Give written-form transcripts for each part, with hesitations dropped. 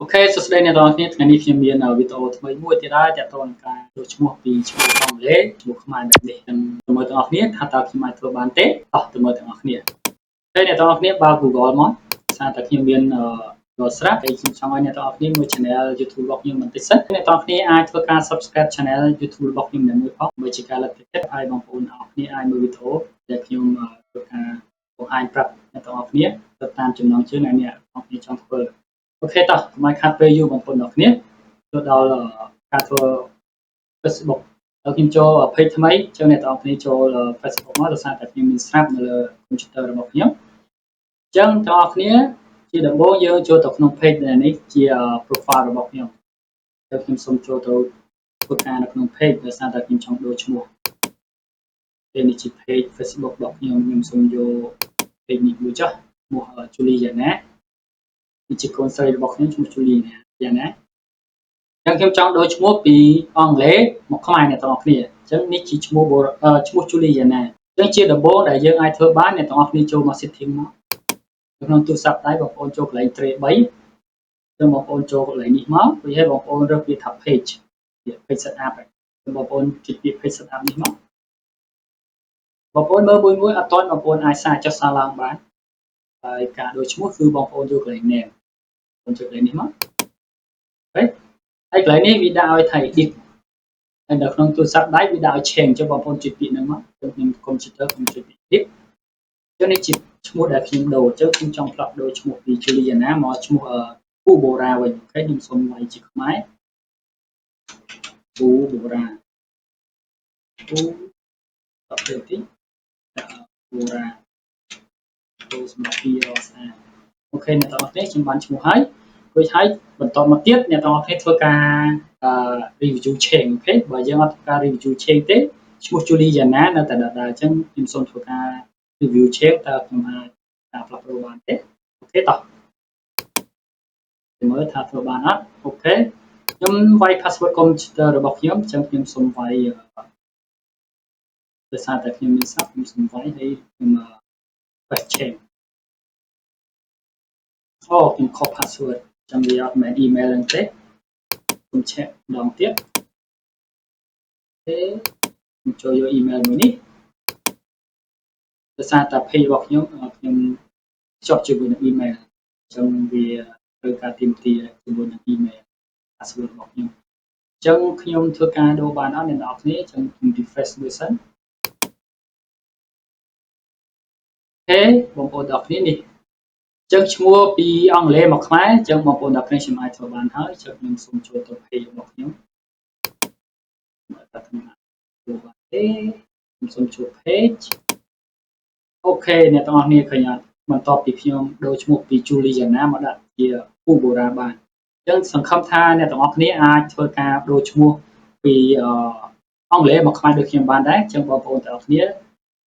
OK សួស្តីអ្នកទាំងអស់គ្នាថ្ងៃនេះខ្ញុំមានវីដេអូថ្មីមួយទៀតហើយទាក់ទងនឹងការដូរឈ្មោះពីឈ្មោះអង់គ្លេសឈ្មោះខ្មែរបែបនេះនឹងទៅមើលទាំងអស់គ្នាថាតើខ្ញុំអាចធ្វើបានទេតោះទៅមើលទាំងអស់គ្នាហើយអ្នកទាំងអស់គ្នាបើក Google មកសារតែខ្ញុំមាន Google ស្រាប់ហើយខ្ញុំចង់ឲ្យអ្នកទាំងអស់គ្នាមើល channel YouTube របស់ខ្ញុំបន្តិចសិនអ្នកទាំងអស់គ្នាអាចធ្វើការ subscribe channel YouTube របស់ខ្ញុំនៅមួយផងបើជាការលើកទឹកចិត្តឲ្យបងប្អូនទាំងអស់គ្នាអាចមើលវីដេអូដែលខ្ញុំធ្វើការបង្ហាញប្រាប់អ្នកទាំងអស់គ្នាទៅតាមចំណងជើងដែលអ្នកទាំងអស់គ្នាចង់ធ្វើ OK តោះកុំឲ្យខាត់ពេលយូរបងប្អូនទាំងគ្នាចូលដល់ការធ្វើ Facebook ហើយខ្ញុំចូល page ថ្មីចឹងអ្នកទាំងអស់គ្នាចូល Facebook មកដោយសារតែខ្ញុំមានស្រាប់នៅលើ computer របស់ខ្ញុំអញ្ចឹងទាំងអស់គ្នាជាដំបូងយើងចូលទៅក្នុង page នេះជា profile របស់ខ្ញុំហើយខ្ញុំសូមចូលទៅធ្វើការនៅក្នុង page ដោយសារតែខ្ញុំចង់ដូរឈ្មោះពេលនេះជា page Facebook របស់ខ្ញុំខ្ញុំសូមយក page នេះមួយចុះឈ្មោះ Juliana នេះជាកូនស្រីរបស់ខ្ញុំឈ្មោះ Juliana យ៉ាងណាអញ្ចឹងខ្ញុំចង់ដូរឈ្មោះពីអង់គ្លេសមកខ្មែរអ្នកទាំងអស់គ្នាអញ្ចឹងនេះជាឈ្មោះឈ្មោះ Juliana អញ្ចឹងជាដំបូងដែលយើងអាចធ្វើបានអ្នកទាំងអស់គ្នាចូលមក setting មកក្នុងទូរស័ព្ទដៃបងប្អូនចូលកន្លែង tray 3ចឹងបងប្អូនចូលកន្លែងនេះមករួចហើយបងប្អូនរើសពាក្យថា page page setup ហើយបងប្អូនចុចពាក្យ page setup នេះមកបងប្អូនមើលមួយមួយអត់ទាន់បងប្អូនអាចសារចុះសារឡើងបានហើយការដូរឈ្មោះគឺបងប្អូនយកកន្លែង name បងចុចកន្លែងនេះមកហើយហើយកន្លែងនេះវាដាក់ឲ្យថា edit ហើយនៅក្នុងទូរស័ព្ទដៃវាដាក់ឲ្យ change ចុះបងប្អូនចុចពាក្យហ្នឹងមកខ្ញុំ computer ខ្ញុំចុចពាក្យ edit ចុះនេះជាឈ្មោះដែលខ្ញុំដូរចុះខ្ញុំចង់ផ្លាស់ប្ដូរឈ្មោះពី Juliana មកឈ្មោះពូបូរ៉ាវិញ OK ខ្ញុំសូមវាយជាខ្មែរពូបូរ៉ាពូតទៅតិចបូរ៉ាពូសម្រាប់ពីរស្អាត OK អ្នកទាំងអស់គ្នាខ្ញុំបានឈ្មោះហើយរួចហើយបន្តមកទៀតអ្នកទាំងអស់គ្នាធ្វើការ review change OK បើយើងអត់ធ្វើការ review change ទេឈ្មោះ Juliana នៅតែដដែលអញ្ចឹងខ្ញុំសូមធ្វើការ review change តើខ្ញុំអាចការផ្លាស់ប្ដូរបានទេ OK តោះមើលថាធ្វើបានអត់ OK ខ្ញុំវាយ password computer របស់ខ្ញុំអញ្ចឹងខ្ញុំសូមវាយដោយសារតែខ្ញុំមាន sub ខ្ញុំសូមវាយហើយខ្ញុំ press change អូខ្ញុំខុស password ចឹងវាអត់មែន email ហ្នឹងទេខ្ញុំ check ម្ដងទៀតទេខ្ញុំចូលយក email មួយនេះដោយសារតែ page របស់ខ្ញុំខ្ញុំភ្ជាប់ជាមួយនឹង email អញ្ចឹងវាត្រូវការទាមទារជាមួយនឹង email password របស់ខ្ញុំអញ្ចឹងខ្ញុំធ្វើការដូរបានអត់អ្នកនរគ្នាអញ្ចឹងខ្ញុំ refresh មួយសិន OK បងប្អូនទាំងអស់គ្នានេះចឹងឈ្មោះពីអង់គ្លេសមកខ្មែរចឹងបងប្អូនទាំងគ្នាខ្ញុំអាចធ្វើបានហើយចឹងខ្ញុំសូមចូលទៅ page របស់ខ្ញុំមើលតើខ្ញុំអាចធ្វើបានទេខ្ញុំសូមចូល page OK អ្នកទាំងអស់គ្នាឃើញអត់បន្ទាប់ពីខ្ញុំដូរឈ្មោះពី Juliana មកដាក់ជាពូបូរ៉ាបានអញ្ចឹងសង្ឃឹមថាអ្នកទាំងអស់គ្នាអាចធ្វើការដូរឈ្មោះពីអង់គ្លេសមកខ្មែរដូចខ្ញុំបានដែរអញ្ចឹងបងប្អូនទាំងអស់គ្នា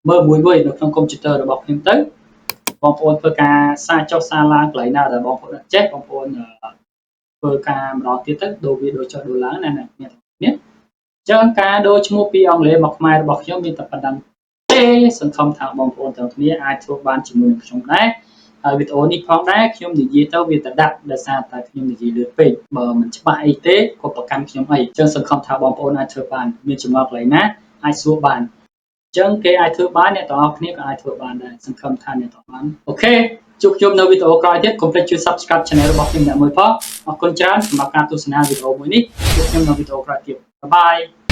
មើលមួយមួយនៅក្នុងកុំព្យូទ័ររបស់ខ្ញុំទៅបងប្អូនធ្វើការសារចុះសារឡើងកន្លែងណាដែលបងប្អូនអត់ចេះបងប្អូនធ្វើការម្ដងទៀតទៅដូរវាដូរចុះដូរឡើងណាអ្នកទាំងនេះអញ្ចឹងការដូរឈ្មោះពីអង់គ្លេសមកខ្មែររបស់ខ្ញុំមានតែប៉ុណ្្នឹងទេសង្ឃឹមថាបងប្អូនទាំងគ្នាអាចធ្វើបានជាមួយនឹងខ្ញុំដែរហើយវីដេអូនេះផងដែរខ្ញុំនិយាយទៅវាតដាក់ដោយសារតែខ្ញុំនិយាយលឿនពេកបើមិនច្បាស់អីទេក៏ប្រកាន់ខ្ញុំអីអញ្ចឹងសង្ឃឹមថាបងប្អូនអាចធ្វើបានមានចម្ងល់កន្លែងណាអាចសួរបានចឹងគេអាចធ្វើបានអ្នកទាំងអស់គ្នាក៏អាចធ្វើបានដែរសង្ឃឹមថាអ្នកទាំងបាន OK ជួបជុំនៅវីដេអូក្រោយទៀតកុំភ្លេចជួយ Subscribe Channel របស់ខ្ញុំអ្នកមួយផងអរគុណច្រើនសម្រាប់ការទស្សនាវីដេអូមួយនេះជួបខ្ញុំនៅវីដេអូក្រោយទៀត bye bye.